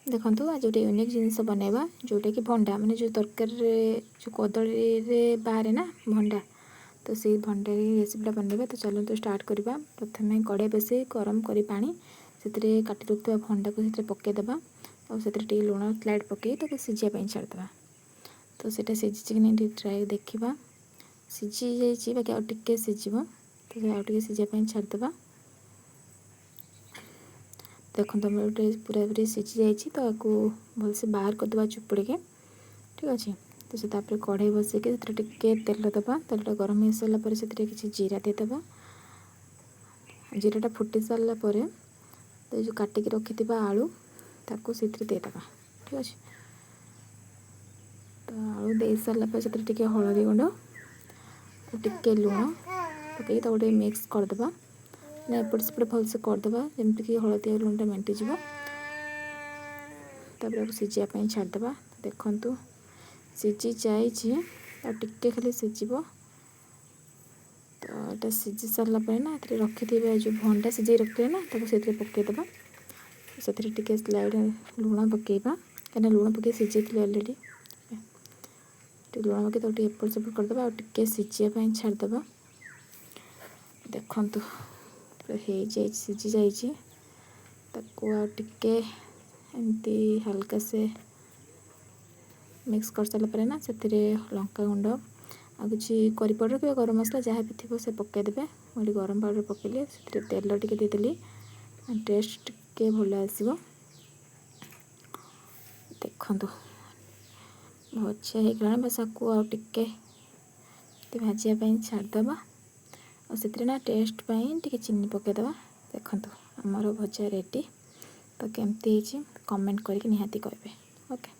ଦେଖନ୍ତୁ, ଆଜି ଗୋଟେ ୟୁନିକ୍ ଜିନିଷ ବନେଇବା, ଯେଉଁଟାକି ଭଣ୍ଡା, ମାନେ ଯେଉଁ ତରକାରୀରେ ଯେଉଁ କଦଳୀରେ ବାହାରେ ନା ଭଣ୍ଡା, ତ ସେଇ ଭଣ୍ଡାରେ ରେସିପିଟା ବନେଇବା। ତ ଚାଲନ୍ତୁ ଷ୍ଟାର୍ଟ କରିବା। ପ୍ରଥମେ କଢ଼େଇ ବସେଇ ଗରମ କରି ପାଣି, ସେଥିରେ କାଟି ରଖିଥିବା ଭଣ୍ଡାକୁ ସେଥିରେ ପକାଇଦେବା ଆଉ ସେଥିରେ ଟିକେ ଲୁଣ ସ୍ଲାଇଟ୍ ପକାଇ ତାକୁ ସିଝିବା ପାଇଁ ଛାଡ଼ିଦେବା। ତ ସେଇଟା ସିଝିଛି କି ନାହିଁ ଟିକେ ଟ୍ରାଏ ଦେଖିବା। ସିଝି ଯାଇଛି, ବାକି ଆଉ ଟିକେ ସିଝିବ। ତ ଆଉ ଟିକେ ସିଝିବା ପାଇଁ ଛାଡ଼ିଦେବା। ଦେଖନ୍ତୁ, ଆମର ଗୋଟେ ପୁରାପୁରି ସିଝି ଯାଇଛି। ତ ଆକୁ ଭଲସେ ବାହାର କରିଦେବା ଚୁପୁଡ଼ିକି, ଠିକ୍ ଅଛି। ତ ସେ ତାପରେ କଢ଼େଇ ବସେଇକି ସେଥିରେ ଟିକେ ତେଲ ଦେବା। ତେଲଟା ଗରମ ହେଇସାରିଲା ପରେ ସେଥିରେ କିଛି ଜିରା ଦେଇଦେବା। ଜିରାଟା ଫୁଟି ସାରିଲା ପରେ ତ ଏ ଯେଉଁ କାଟିକି ରଖିଥିବା ଆଳୁ, ତାକୁ ସେଥିରେ ଦେଇଦେବା, ଠିକ୍ ଅଛି। ତ ଆଳୁ ଦେଇ ସାରିଲା ପରେ ସେଥିରେ ଟିକେ ହଳଦୀ ଗୁଣ୍ଡ ଆଉ ଟିକେ ଲୁଣ ପକାଇକି ତାକୁ ଟିକେ ମିକ୍ସ କରିଦେବା ନା, ଏପଟ ସେପଟ ଭଲସେ କରିଦେବା, ଯେମିତିକି ହଳଦୀ ଆଉ ଲୁଣଟା ମେଣ୍ଟିଯିବ। ତାପରେ ଆକୁ ସିଝିବା ପାଇଁ ଛାଡ଼ିଦେବା। ଦେଖନ୍ତୁ, ସିଝି ଯାଇଛି, ଆଉ ଟିକେ ଖାଲି ସିଝିବ। ତ ଏଇଟା ସିଝି ସାରିଲା ପରେ ନା, ଏଥିରେ ରଖିଥିବା ଯେଉଁ ଭଣ୍ଡା ସିଝେଇ ରଖିଥିଲେ ନା, ତାକୁ ସେଥିରେ ପକାଇଦେବା। ସେଥିରେ ଟିକେ ସ୍ଲାଇଡ଼ ଲୁଣ ପକାଇବା, କାହିଁକିନା ଲୁଣ ପକାଇ ସିଝେଇଥିଲେ ଅଲରେଡ଼ି। ଟିକେ ଲୁଣ ପକାଇ ତାକୁ ଟିକେ ଏପଟ ସେପଟ କରିଦେବା ଆଉ ଟିକେ ସିଝିବା ପାଇଁ ଛାଡ଼ିଦେବା। ଦେଖନ୍ତୁ, ପୁରା ହେଇଯାଇଛି, ସିଝି ଯାଇଛି। ତାକୁ ଆଉ ଟିକେ ଏମିତି ହାଲକା ସେ ମିକ୍ସ କରିସାରିଲା ପରେ ନା, ସେଥିରେ ଲଙ୍କା ଗୁଣ୍ଡ ଆଉ କିଛି କରି ପାଉଡ଼ର କିମ୍ବା ଗରମ ମସଲା ଯାହା ବି ଥିବ ସେ ପକାଇଦେବେ। ମୁଁ ଏଠି ଗରମ ପାଉଡ଼ର ପକାଇଲି। ସେଥିରେ ତେଲ ଟିକେ ଦେଇଦେଲି, ଟେଷ୍ଟ ଟିକେ ଭଲ ଆସିବ। ଦେଖନ୍ତୁ, ଭଜା ହେଇଗଲାଣି। ବାସ୍, ଆକୁ ଆଉ ଟିକେ ଭାଜିବା ପାଇଁ ଛାଡ଼ିଦେବା ଆଉ ସେଥିରେ ନା ଟେଷ୍ଟ ପାଇଁ ଟିକେ ଚିନି ପକାଇଦେବା। ଦେଖନ୍ତୁ, ଆମର ଭଜା ରେଡ଼ି। ତ କେମିତି ହେଇଛି କମେଣ୍ଟ କରିକି ନିହାତି କହିବେ। ଓକେ।